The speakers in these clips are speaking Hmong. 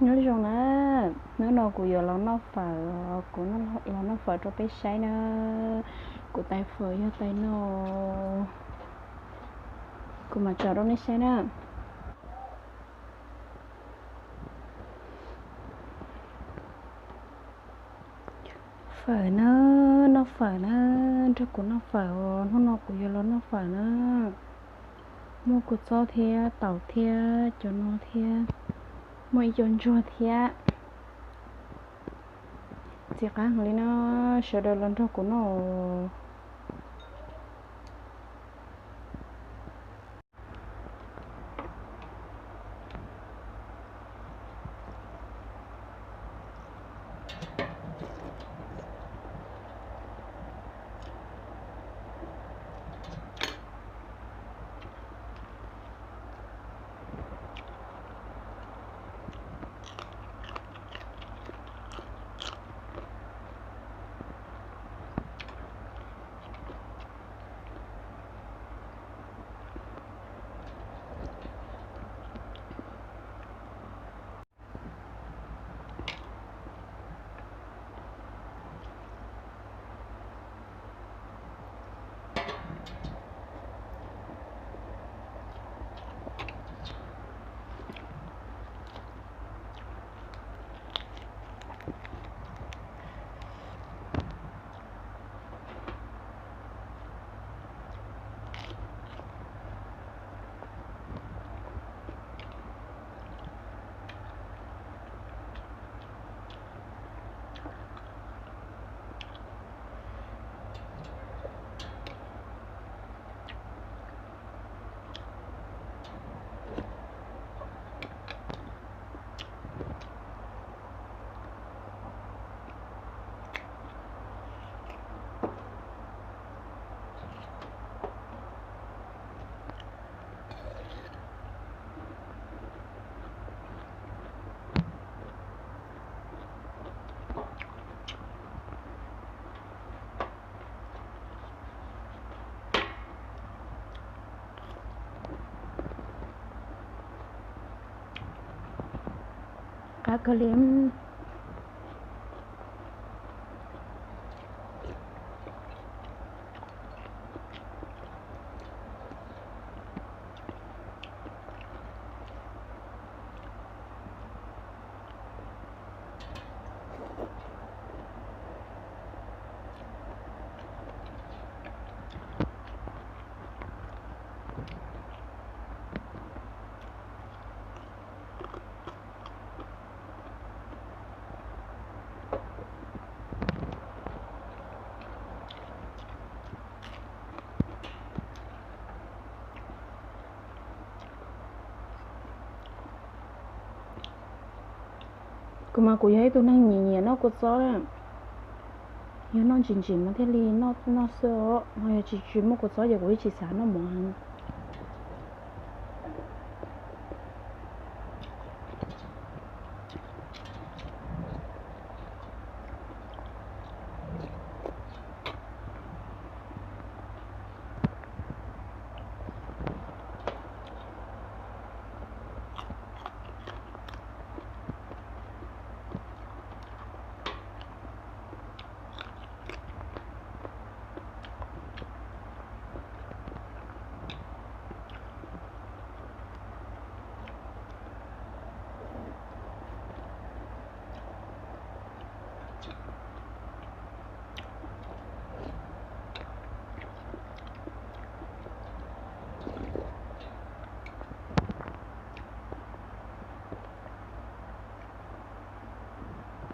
Nyob zoo na, hnub no kuv yuav los noj fawm, kuv los noj fawm rau peb saib na. Kuv tais fawm yog tais no, kuv mam tso rau nej saib na. Fawm na, noj fawm na, nrog kuv noj fawm os, hnub no kuv yuav los noj fawm na. Muaj kua txob thiab taum thiab cov no thiab, muaj ib co ntsuag thiab. Txiv qab heev li na, sawv daws los nrog kuv noj. Qab kawg li. Kuv mas kuv yog ib tug neeg nyiam nyiam noj kua txob na. Yog noj ntsim ntsim mas thiaj li noj xwb os, ho yog tsis tsis muaj kua txob ces kuv yeej tsis xav noj mov heev.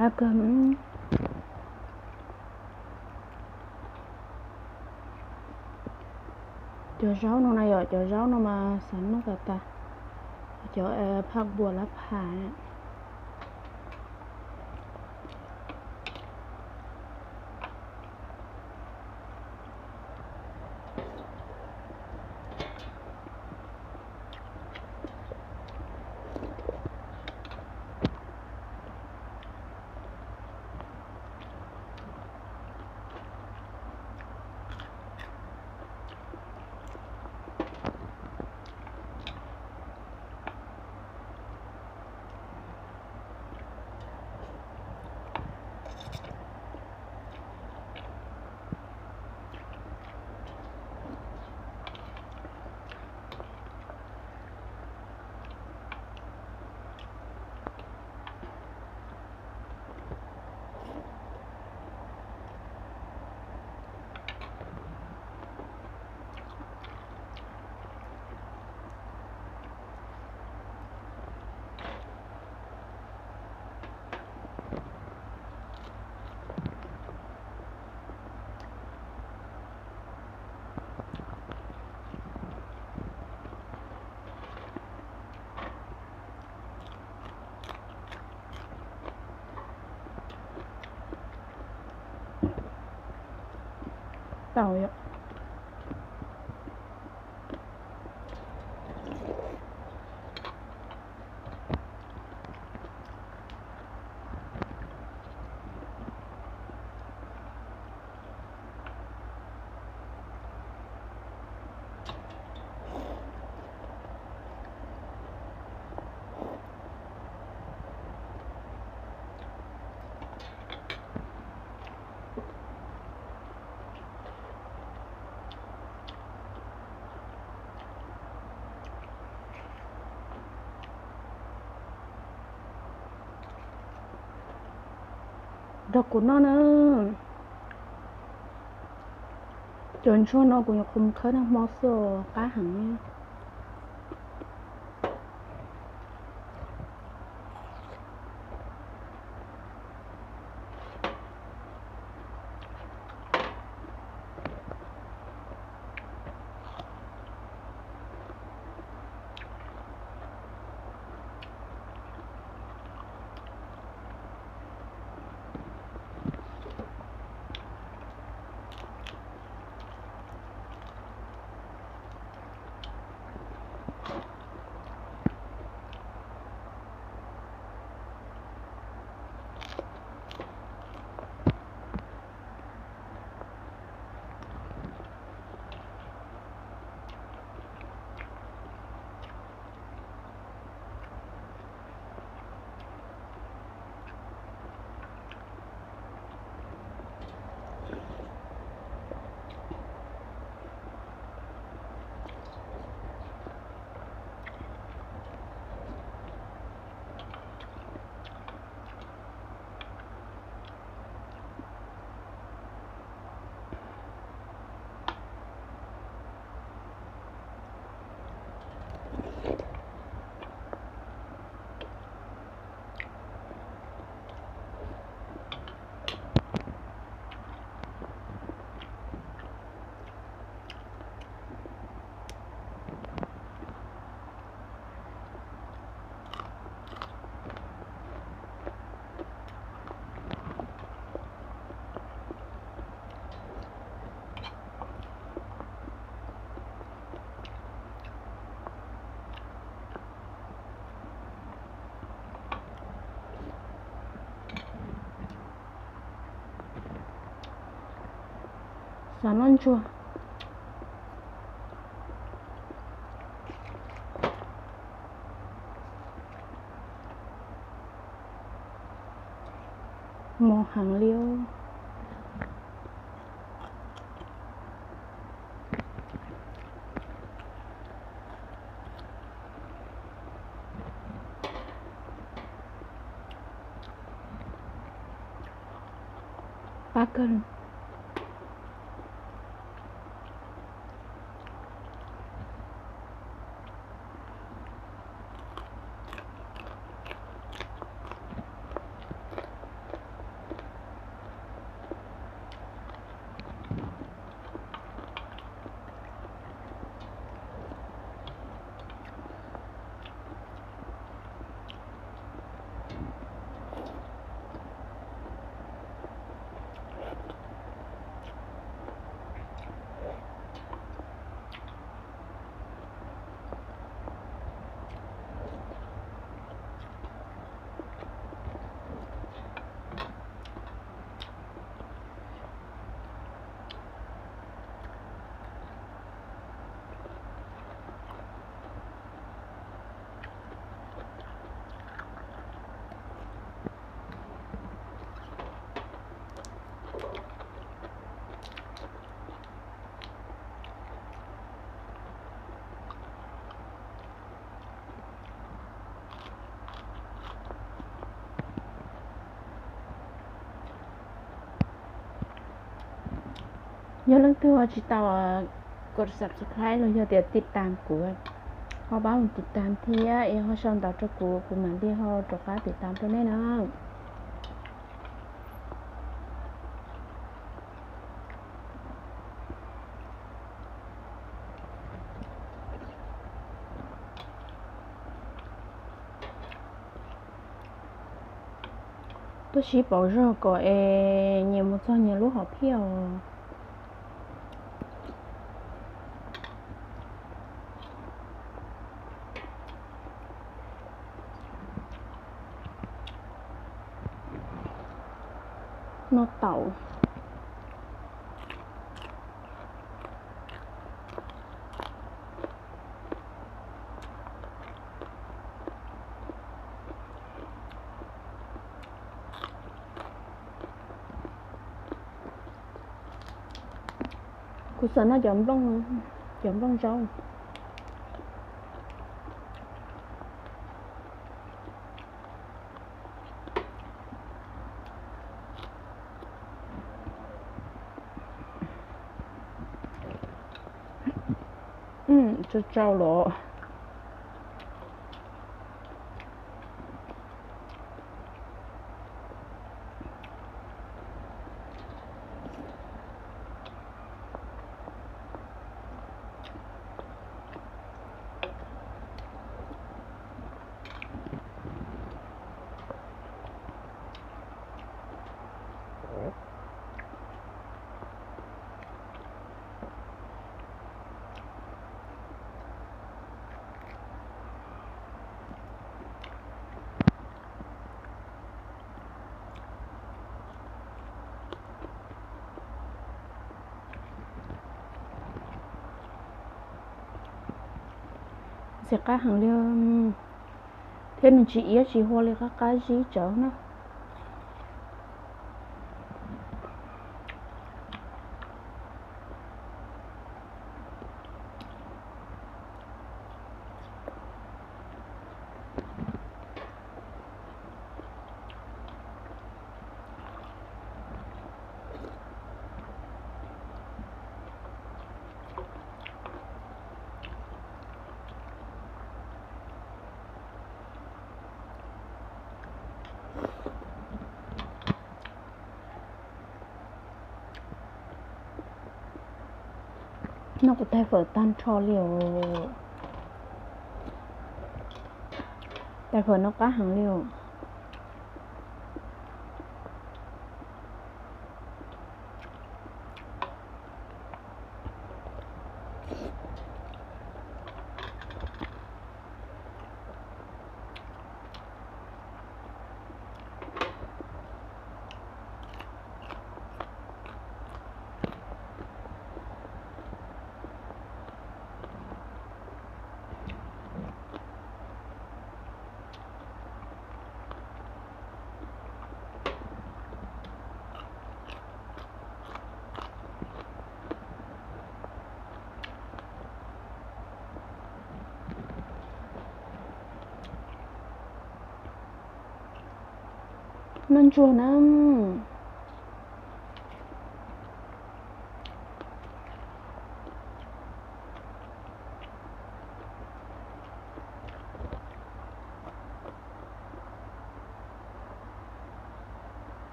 Qab kawg. Cov zaub no na yom, cov zaub no mas xav noj tas tas. Cov phaj npua lab phas. Tau yom. Nrog kuv noj na. Cov ntsuag no kuv nyuam qhuav mus khawb nag hmo xwb, qab heev. Xav noj ntsuag. Mos heev li os. Qab kawg. Yog leej twg ho tsis tau kos subscribe los yog tias tiv tam kuv, ho pab mus tiv tam thiab es ho sau ntawv rau kuv, kuv mam li ho rov qab tiv tam rau nej na. Tuaj sib pauv zog kom es nyias mus txog nyias lub hom phiaj os. Noj taum. Kuv xav noj cov nplooj, cov nplooj zaub. Tsau tsau los. Ntxim qab heev li, thiab nws tsis iab tsis hua li, qab qab zib tsawv na. Noj kuv tais fawm tag nrho li os. Tais fawm no qab heev li os. Noj ntsuag na.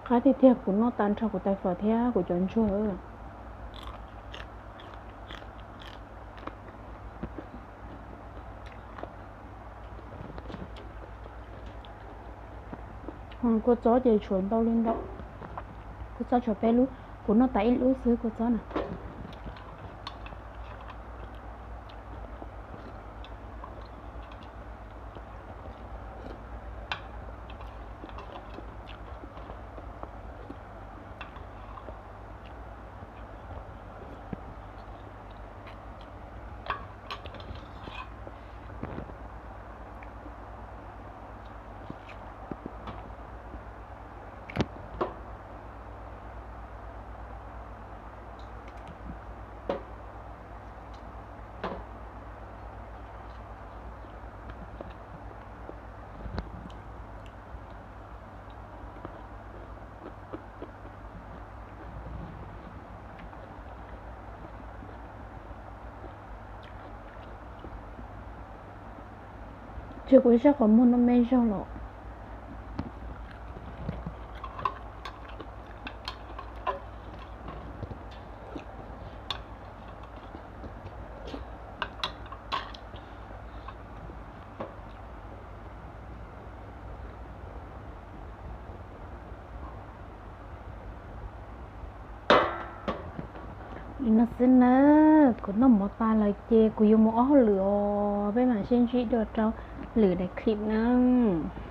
Qab tiag tiag, kuv noj tag nrho kuv tais fawm thiab kuv cov ntsuag. Kua txob ces tshuav ntau li ntau. Kua txob tshuav peb lub, kuv noj tas ib lub xwb kua txob na. Tsis, kuv saib qhov muag no me zog los. Li no xwb na, kuv noj mov tas lawm ces kuv yuav mus ob hauj lwm os, peb mam sib ntsib dua rau lwm daim clip nawb.